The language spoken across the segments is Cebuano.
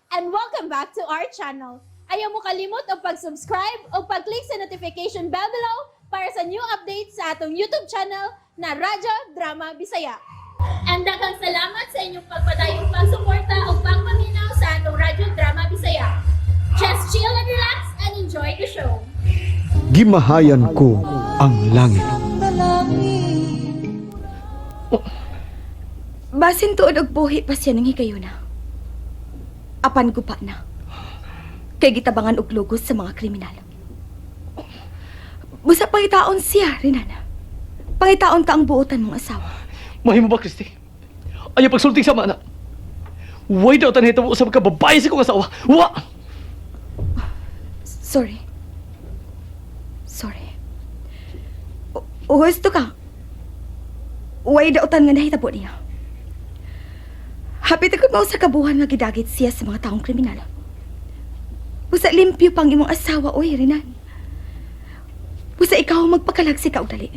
And welcome back to our channel. Ayaw mo kalimot og pag-subscribe o pag-click sa notification bell below para sa new updates sa atong YouTube channel na Radyo Drama Bisaya. And daghang salamat sa inyong pagpadayong pagsuporta o pagpaminaw sa atong Radyo Drama Bisaya. Just chill and relax and enjoy the show. Gimahayan ko ang langit. Basin tuod og buhi pa siya nang higayuna. Apan gupa na. Kay gitabangan og lugos sa mga kriminal. Busa pangitaon siya, Rinana. Pangitaon ta ang buotan mong asawa. Mahimo ba, Christy? Ayaw pagsulting sa mana. Way daw tanay tabo sa kababae sa kong asawa. Wa! Sorry. Sorry. Husto ka. Way dautan nga nahitabo niya. Hapit ako mao sa kabuhan nga gidagit siya sa mga taong kriminal. Busa limpyo pang imong asawa, oy, Renan. Busa ikaw ang magpakalagsi ka og dali.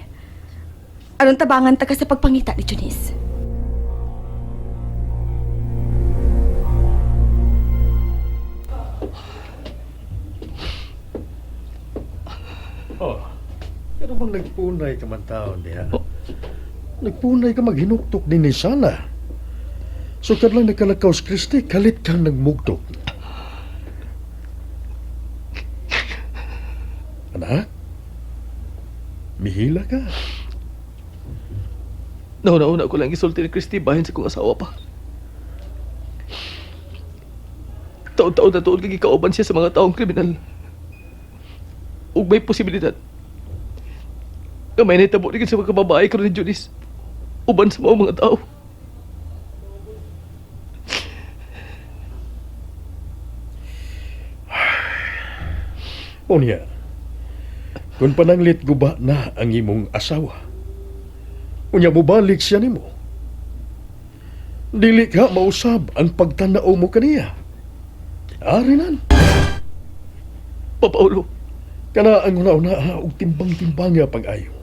Aron tabangan ta ka sa pagpangita ni Junice. Oh, pero bang nagpunay ka man taon diha? Oh. Nagpunay ka maghinuktok din ni sana. So kadlang nagkalakaw si Kristi, kalit kang nagmugtok. Anak? Mihila ka. Nauna-una ko lang isulti ni Christy bahin sa kong asawa pa. Taon-taon na tuod kay gikauban siya sa mga taong kriminal. Ug may posibilidad nga may nahitabo ni sa mga kababae karon ni Junice uban sa mga tao. Unya, kung pananglit guba na ang imong asawa, unya mubalik siya nimo. Dili ka mausab ang pagtanao mo kaniya. Arinan. Pa Paulo, Kana ang una-una ha, og timbang-timbang nga pag-ayo.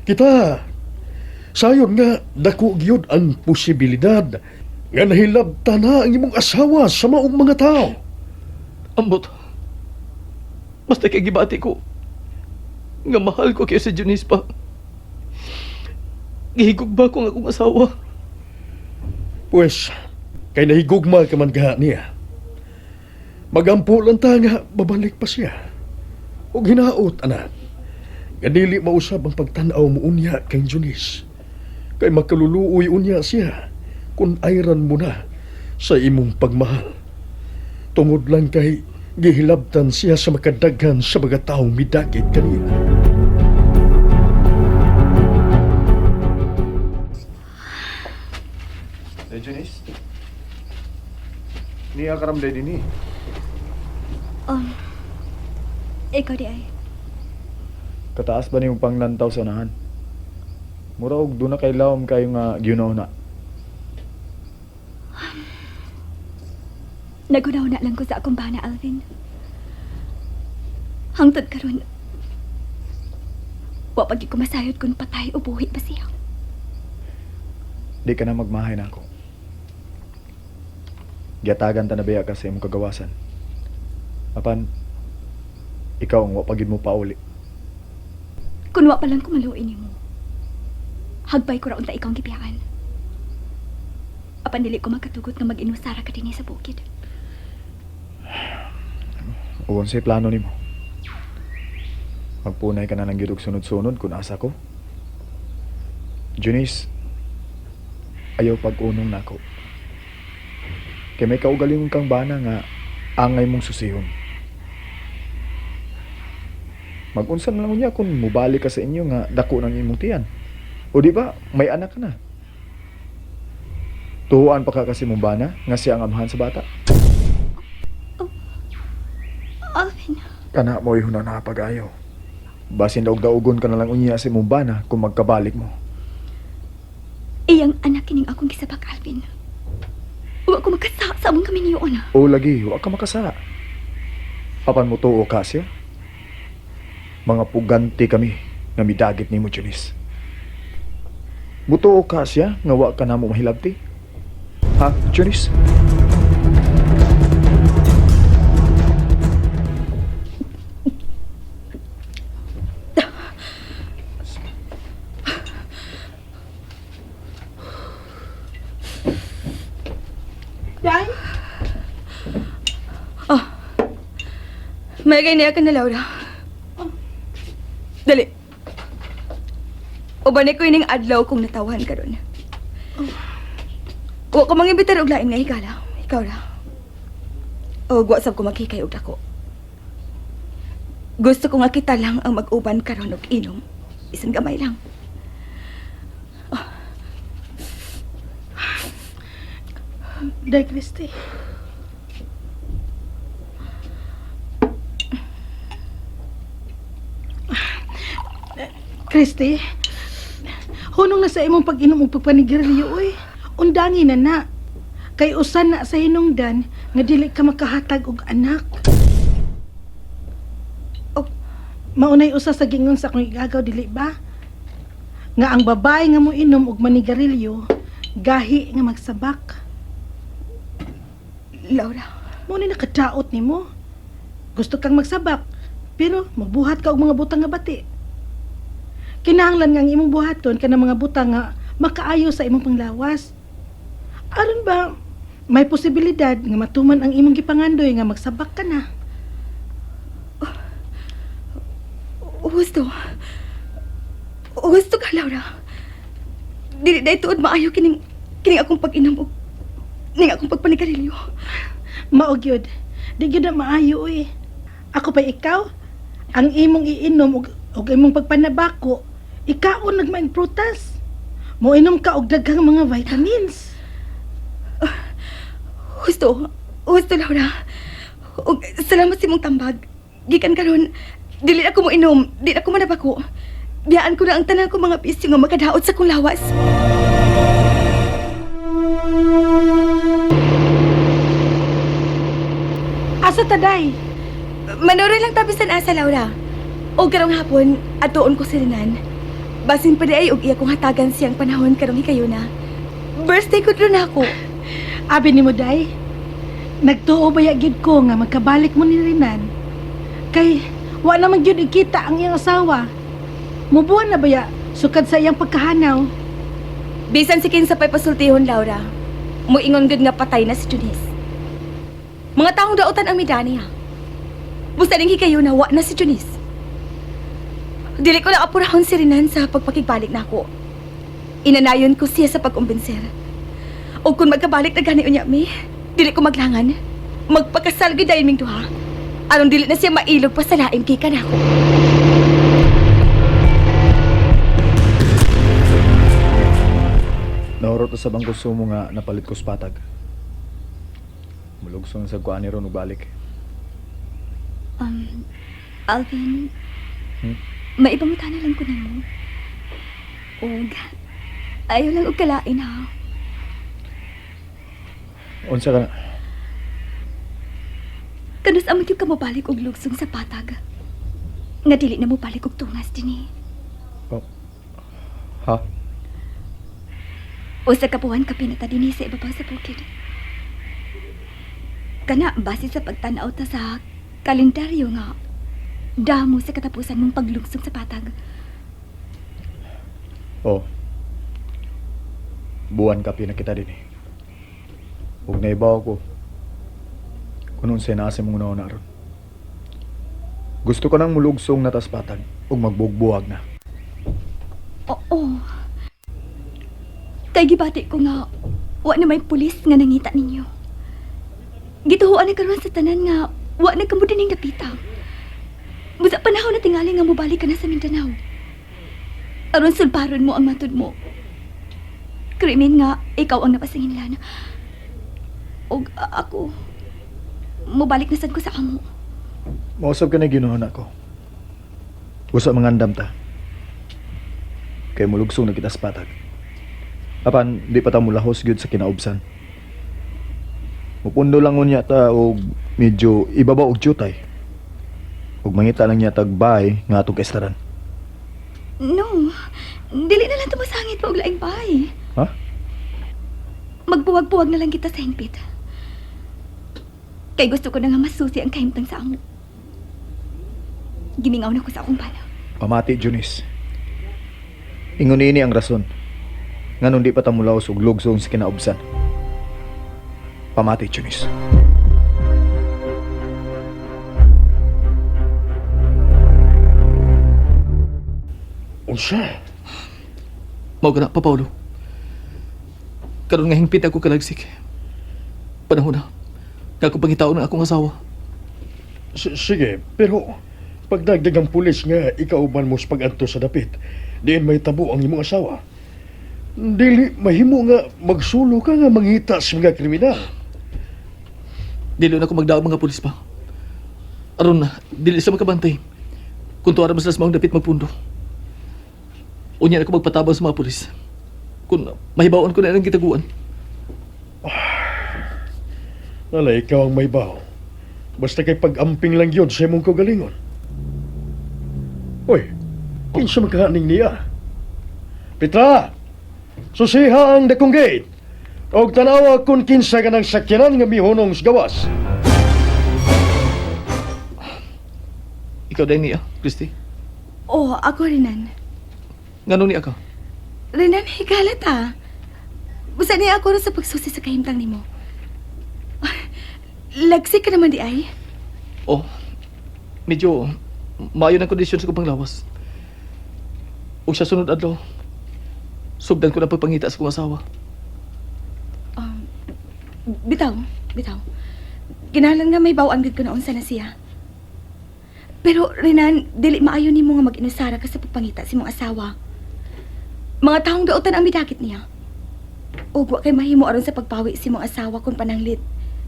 Kita, sayon nga dako gyud ang posibilidad nga nahilabta na ang imong asawa sa maong mga tao. Ambot. Basta kay gibati ko nga mahal ko kay si Junice pa. Gihigog ba ko ang akong asawa? Pues, kay nahigugma ka man gaha niya. Magampo lang ta nga babalik pa siya. Og hinaot, anak, nga dili mausab ang pagtan-aw mo unya kay Junice. Kay makaluluoy unya siya kung ayran mo na sa imong pagmahal. Tungod lang kay gihilabtan siya sa makadaghan sa mga taong midakit kaniya. Eh, Janice? Niya karamday din eh. Ikaw di ay. Kataas ba niyong panglantaw sa unahan? Mura og doon na kay lawom kayo nga gyunaw na. Nagunaw na lang ko sa akong bana, Alvin. Hangtod karon, wa pag ko masayod kung patay o buhi pa siya. Di ka na magmahay na ako. Giatagan ta na biya ka sa imong kagawasan. Apan, ikaw ang wa pagid mo pauli. Kun wa pa lang ko maluoy nimo. Hagbay ko ra unta ikaw ang gibiyakan. Apan dili ko makatugot nga mag-inusara ka dinhi sa bukid. Ug unsay plano nimo? Magpunay ka na lang gyud og sunod-sunod kung asa ko. Junice, ayaw pag-unong nako. Kay may kaugalingon kang bana nga angay mong susihon. Mag-unsa na lang unya kung mubalik ka sa inyo nga dako ng imong tiyan. O di ba, may anak ka na. Tuhuan pa ka kasi mong bana nga siya ang amahan sa bata. Oh, Alvin. Kana mo'y huna na pag-ayo. Basin daog-daogon ka na lang unya sa imong bana kung magkabalik mo. Iyang anak kining akong gisabak, Alvin. Wa ko makasa sa among kami niyon. O lagi, wa ka makasa. Apan mo tuo ka siya? Mga puganti kami nga midagit nimo, Janice. Mutuo ka siya nga wa ka namo mahilabti? Ha, Janice? May niya ka na, Laura. Dali. Uban ko ining adlaw kong natawahan karon. Wa ko mangimbitar og lain nga higala. Ikaw ra. Og wa sab ko maghikay og dako. Gusto ko nga kita lang ang mag-uban karon og inom. Bisan gamay lang. Day, Christy. Christy, hunong na sa imong pag-inom og pagpanigarilyo, oy. Undangi na na. Kay usan na sa hinungdan nga dili ka makahatag og anak. Oh. Maunay usa sa gingon sa akong igagaw, dili ba? Nga ang babae nga moinom og manigarilyo, gahi nga magsabak. Laura, Mo ni nakadaot nimo. Gusto kang magsabak, pero magbuhat ka og mga butang nga bati. Kinahanglan nga ang imong buhaton kanang mga butang nga makaayo sa imong panglawas. Aron ba may posibilidad nga matuman ang imong gipangandoy nga magsabak ka na? Gusto. Gusto ka, Laura. Dili dahil tuod maayo kining kining akong pag-inom og ning akong pagpanigarilyo. Mao gyud. Di gyud na maayo oy. Ako pa ikaw, ang imong iinom og imong pagpanabako, ikaon nagmaing prutas. Moinom ka og daghang mga vitamins. Gusto. Gusto, Laura. Og salamat sa imong tambag. Gikan karon, dili ako mo inom, dili ako manabako. Biyaan ko na ang tanan ko mga bisyo nga makadaot sa kong lawas. Asa taday? Manuroy lang tabisan asa, Laura. Og karong hapon, atuon ko si Renan. Basin pa di ay og iya kong hatagan siyang panahon karong hikayo na. Birthday ko dron ako. Abi nimo day. Nagtuo ba ya gyud ko nga magkabalik mo ni Renan? Kay wa naman gyud ikita ang iyang asawa. Mubuan na ba ya sukad sa iyang pagkahanaw? Bisan si Kinsa pa'y pasultihon, Laura. Muingon gud nga patay na si Junice. Mga taong dautan ang midani, ha. Busta ning hikayo na wa na si Junice. Dili ko na apurahon si Renan sa pagpakigbalik na ako. Inanayon ko siya sa pag-umbinser. O kung magkabalik na gani unya mi, dili ko maglangan. Magpakasal gyud dayon ming duha. Aron dili na siya mailog pa sa lain kay kanako. Nahurot na sa bang gusto mo nga napalit ko sa patag. Mulugsong sa kuan ni ron og balik. Alvin, Hmm? may ibangutana lang ko nimo. Og ayaw lang og kalain ha. Unsa ka na? Kanus amo gyud ka mobalik og lugsong sa patag. Nga dili na mobalik og tungas dinhi. Oh. Ha? Usa ka buwan ka pinata dinhi sa ibabaw sa bukid. Kana base sa pagtan-aw ta sa kalendaryo nga damo sa katapusan mong paglugsong sa patag. Oh. Buwan ka pinakita din eh. Huwag na ibaw ko. Kung unsay naa sa imong una ron. Gusto ko nang mulugsong nataspatan ug magbugbuwag na. Oo. Kay gibati ko nga wa na may pulis nga nangita ninyo. Gituhuan na karon sa tanan nga wa na kamo dining napita. Busa panahon na tingali nga mobalik ka na sa Mindanao. Aron sulbaron mo ang matud mo. Krimen nga ikaw ang napasinginlan. Og ako mobalik na sad ko sa amo. Mausap ka na ginuhon ako. Usa mangandam ta. Kay mulugsong na kita sa patag. Apan, di pa ta mulahos gyud sa kinaubsan. Mupundo lang unya ta og medyo ibabaw og jutay. Ug mangita lang niya tag bay nga atong kaestaran. No, dili na lang tumasangit pa og laing bay. Ha? Magbuwag-buwag na lang kita sa hingpit. Kay gusto ko na nga masusi ang kahimtang sa amo. Gimingaw na ko sa akong bana. Pamati, Junis. Ingon ini ang rason. Nganong di pa ta mulaos og lugsong sa kinaubsan. Pamati, Junis. Unsa? Mao kana pa, Paulo. Karon nga hingpit ako kalagsik. Panahon na. Nga ako pangitaon ang akong asawa. Sige, pero pagdagdag ang pulis nga ikauban mo sa pag-adto sa dapit, diin may tabo ang imong asawa. Dili mahimo nga magsulo ka nga mangita sa mga kriminal. Dili na ako magdaog mga pulis pa. Aron na, dili sila makabantay. Kung tuwara man sila sa maong dapit magpundo. Unya na ako magpatabang sa mga pulis. Kung mahibaon ko na ilang gitaguan. Nala, ikaw ang may baho. Basta kay pag-amping lang yun sa imong kagalingon. Uy, kinsa makahaning niya? Petra! Susiha ang dakong gate. Og tanawa kung kinsa ka ng sakyanan nga mihunong sa gawas. Ikaw dahil niya, Christy. Oh, ako, Renan. Ngano niya ka? Renan, higala ta. Busa niya ako rin sa pagsusi sa kahimtang nimo. Lagsi ka naman di ay. Oh, medyo maayo ng kondisyon sa kong panglawas. Ug sa sunod adlaw, sugdan ko na pagpangita sa kong asawa. Bitaw, bitaw. Ginalan nga may bawaan gid ko na unsa na siya. Pero Renan, dili maayo nimo nga mag-inusara ka sa pagpangita sa imong asawa. Mga taong dautan ang midakit niya. Ug wa kay mahimo aron sa pagpawi sa imong asawa kung pananglit.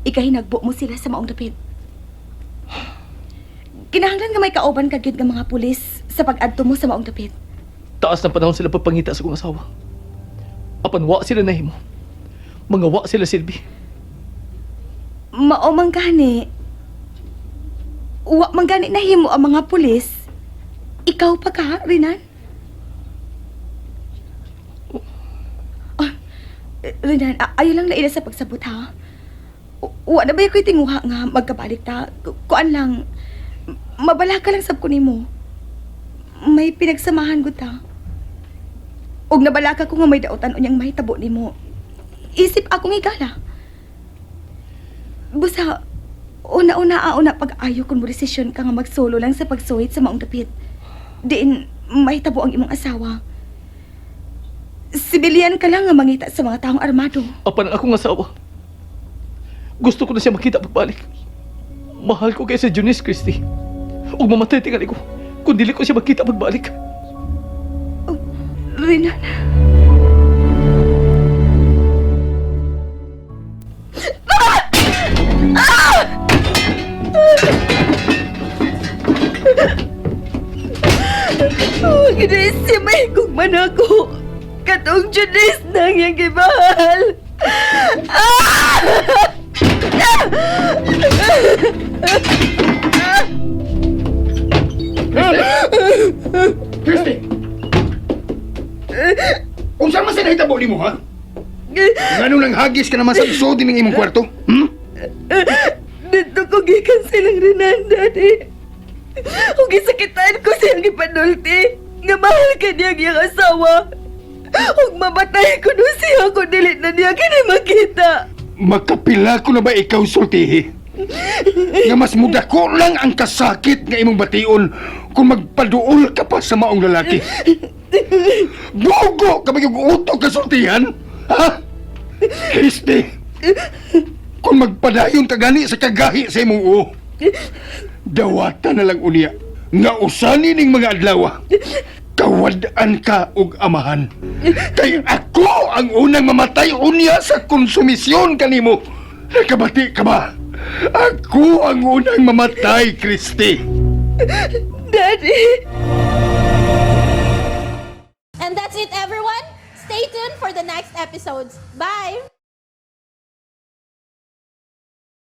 Ikahinagbo mo sila sa maong dapit. Kinahanglan nga may kauban ka gyud nga mga pulis sa pag-adto mo sa maong dapit. Taas ng panahon sila pagpangita sa kong asawa. Apan wa sila nahimo. Mga wa sila silbi. Mao man gani. Wa man gani nahimo ang mga pulis. Ikaw pa ka, Renan? Ah, Renan, ayo lang naila sa pagsabot ha. Wa na ba ko'y tinguha nga magkabalik ta? Kuan lang, mabala ka lang sab ko nimo. May pinagsamahan ko ta. Og nabala ka ko nga may dautan unyang mahitabo nimo. Isip akong igala. Busa, una-una auna pag-ayo kung mo desisyon ka nga magsolo lang sa pagsuhit sa maong dapit. Diin, mahitabo ang imong asawa. Sibilyan ka lang nga mangita sa mga taong armado. Apan ang akong asawa. Gusto ko na siya makita pagbalik. Mahal ko kay si Junice, Christy. Ug mamatay tingali ko kung dili ko siya makita pagbalik. Renan. Oh, Grace, may gugman ako. Katong Janice nang iyang gibahal. Christy! Unsa man sa nahitabo nimo ha? Ngano nang hagis ka naman sa isod ning imong kwarto? Hmm? Dito ko gikan silang Renan, Daddy. Kung gisakitan ko siyang ipanulti, nga mahal ka niya ang iyang asawa. Huwag mamatay ko no siya kung dili na niya kini makita. Makapila ko na ba ikaw sultihi? Nga mas mudako lang ang kasakit nga imong bation kung magpaduol ka pa sa maong lalaki. Bugo ka ba yung utok ka sultihan? Ha? Christy, kung magpadayon ka gani sa kagahi sa imong uo, dawata na lang unya nga usani ning mga adlaw. Kawad-an ka og amahan. Kay ako ang unang mamatay unya sa konsumisyon kanimo. Nakabati ka ba? Ako ang unang mamatay, Christy. Daddy! And that's it, everyone. Stay tuned for the next episodes. Bye!